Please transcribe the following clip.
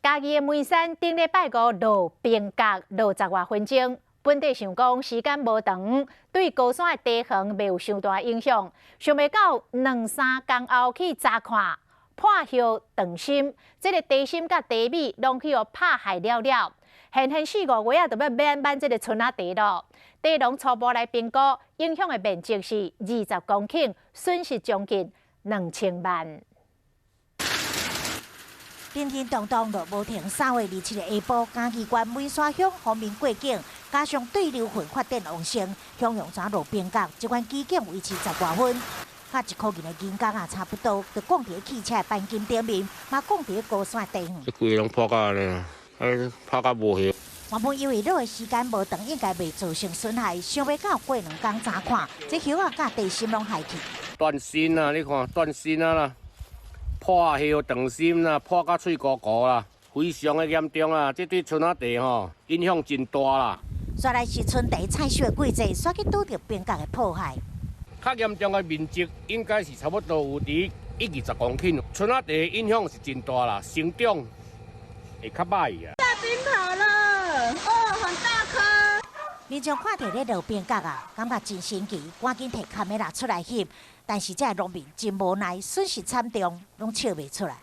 嘉義的梅山頂禮拜五落冰角落10外分鐘，本底想講時間無長，對高山的茶園袂有傷大影響。想袂到兩三工後去查看，破葉斷心，這个茶心佮茶米攏去予拍害了了。現現四五月仔，就欲免挽這个春仔茶囉。茶農初步來評估，影響的面積是20公頃，損失將近2000萬。叮叮當當落無停，3月27日下晡，嘉義縣梅山鄉封面過境，加上對流雲發展旺盛，向陽山落冰角，這款奇景維持10外分，佮一箍銀的銀角仔差不多，就降佇汽車的鈑金頂面，嘛降佇高山茶園。這規个攏破甲按呢，啊，破甲無葉。原本以為落的時間無長，應該袂造成損害，想袂到過兩工查看，這葉仔佮茶心攏害去。斷心啊！你看斷心啊啦！破葉斷心啦，破甲喙糊糊啦，非常的嚴重啊！這對春仔茶吼影響真大啦。煞來是春茶採收的季節，煞去拄著冰角的破壞。較嚴重的面積應該是差不多有佇一二十公頃，春仔茶影響是真大啦，成長會較歹啊。大冰跑了，哦，很大顆。民眾看著咧落冰角啊，感覺真神奇，趕緊提卡梅拉出來翕。但是這農民真無奈，損失慘重，攏笑袂出來。